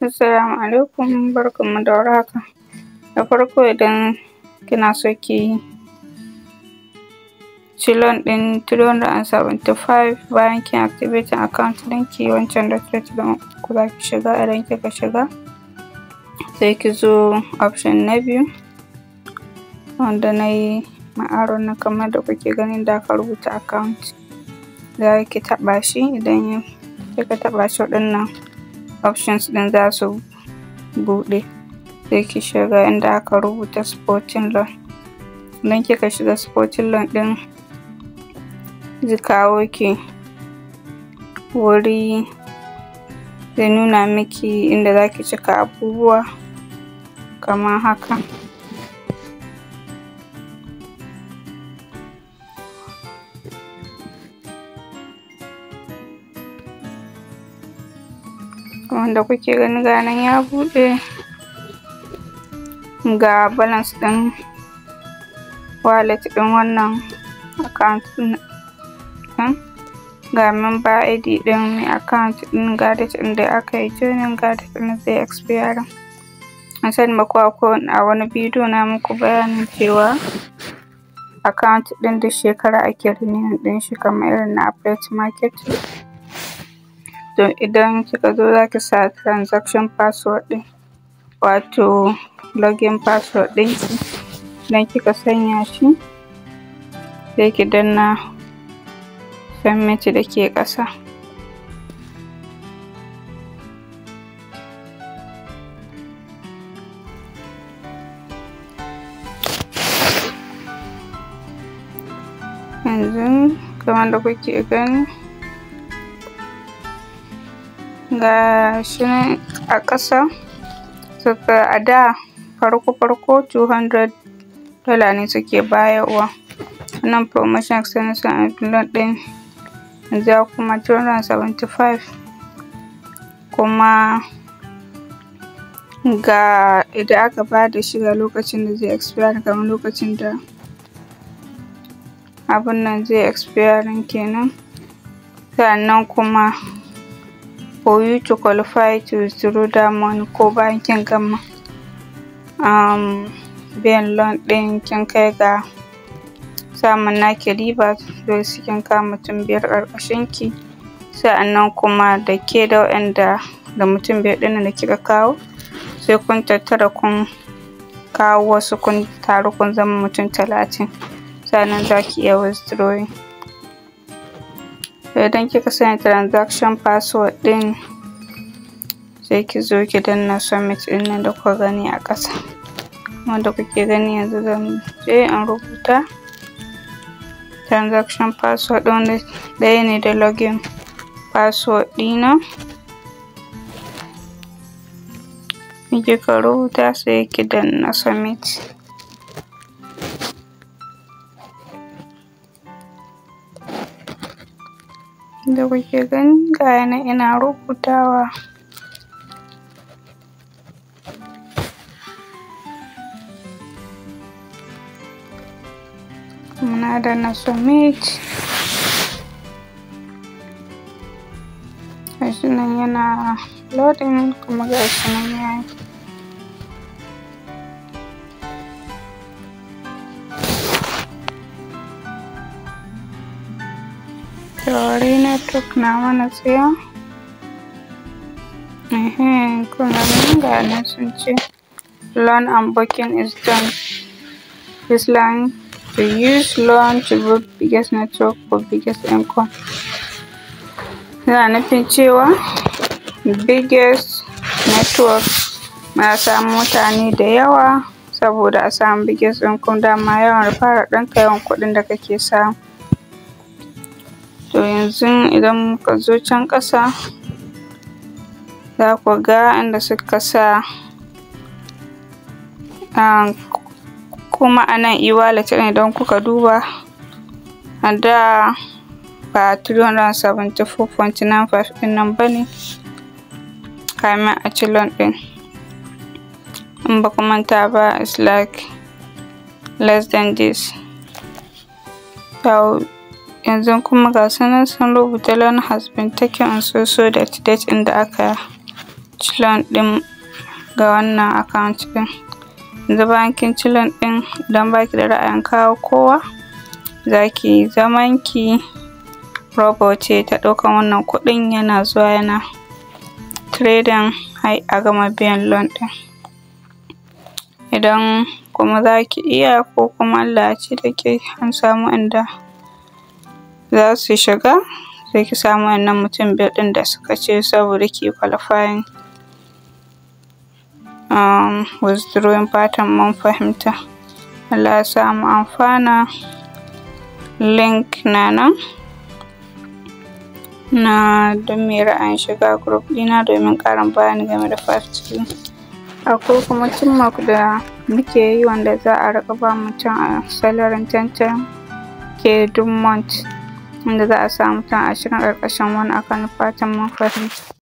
Assalamu alaikum, barkanmu da warhaka. Da farko, idan kina so ki ci loan ɗin 375 bayan kin activating account ɗinki, wancan website ɗin uku za ki shiga. Idan kika shiga, sai ki zo option na biyu wanda na yi ma arrow nan, kamar da kuke gani da aka rubuta account, za ki taɓa shi. Idan kika taɓa shi, waɗannan options ɗin za su buɗe. Sai ki shiga inda aka rubuta supporting loan. Idan kika shiga supporting loan ɗin, zai kawo ki wuri, zai nuna miki inda za ki cika abubuwa kamar haka. Wanda kuke gani, ga nan ya buɗe, ga balance ɗin wallet ɗin wannan account ɗin, ga member ID ɗin mai account ɗin, ga date ɗin da aka yi joining, ga date ɗin da zai expiring. Ban sani ba ko akwai a wani bidiyo na muku bayanin cewa account ɗin duk shekara ake renewing ɗin shi, kamar irin na affiliate market. To, idan kika zo, za ki sa transaction password ɗin, wato login password ɗinki. Idan kika sanya shi, sai ki danna submit da ke ƙasa. Yanzu kamar da kuke gani, ga shi nan a ƙasa suka. A da farko farko $200 ne suke bayarwa. Wannan promotion extension loan ɗin yanzu ya koma 275. Kuma ga idan aka bada shi, ga lokacin da zai expire, kamar lokacin da abun nan zai expiring kenan. Sannan kuma for you to qualify to withdraw that money, ko bayan kin gama biyan loan ɗin, kin kai ga samun naki riba, dole sai kin kawo mutum biyar ƙarƙashin ki. Sa'annan kuma da ke da waƴanda da mutum biyar ɗin nan da kika kawo, sai kun tattara kun kawo wasu, kun taru kun zama mutum 30, sa'annan za ki iya withdrawing. To, idan kika sanya transaction password ɗin, sai ki zo ki danna submit ɗin nan da kuka gani a ƙasa, wanda kuke gani. Yanzu zan je in rubuta transaction password ɗin, wanda ɗaya ne da login password ɗina. In kika rubuta, sai ki danna submit. Da kuke gani, ga nan ina rubutawa. Muna danna submit, gashi nan yana loading, kuma gashi nan yayi. Sorry, network na mana tsiya. Ehen, kuna ganin ga nan sun ce loan and booking is done. This line to use loan to build biggest network for biggest income. Yana nufin cewa biggest network, muna samun mutane da yawa saboda a samu biggest income. Dama yawan referral ɗinka, yawan kuɗin da kake samu. To, yanzu idan muka zo can ƙasa, za ku ga inda suka sa kuma a nan e-wallet ɗin. Idan kuka duba, a da ba 374.95 ɗin nan ba ne kamin a ci loan ɗin. In ba ku manta ba, it's like less than this. So yanzu kuma ga su nan sun rubuta loan has been taken on so so date, date ɗin da aka Ci loan ɗin ga wannan account ɗin. Yanzu bayan kin ci loan ɗin, idan baki da ra'ayin kawo kowa, za ki yi zaman ki, robot ce ta ɗaukan wannan kuɗin, yana zuwa yana trading har a gama biyan loan ɗin. Idan kuma za ki iya, ko kuma Allah ya ce da ke an samu inda za su shiga, sai ki samu wannan mutum biyar ɗin da suka ce saboda ki qualifying withdrawing. Fatan mun fahimta. Allah ya sa mu amfana. Link na nan na don mai ra'ayin shiga group ɗina domin ƙarin bayani game da 5. Akwai kuma teamwork da muke yi, wanda za a riƙa ba mutum a salarin 10 10K duk month, inda za a sa mutum 20 ƙarƙashin wani account. Fatan mun fahimta.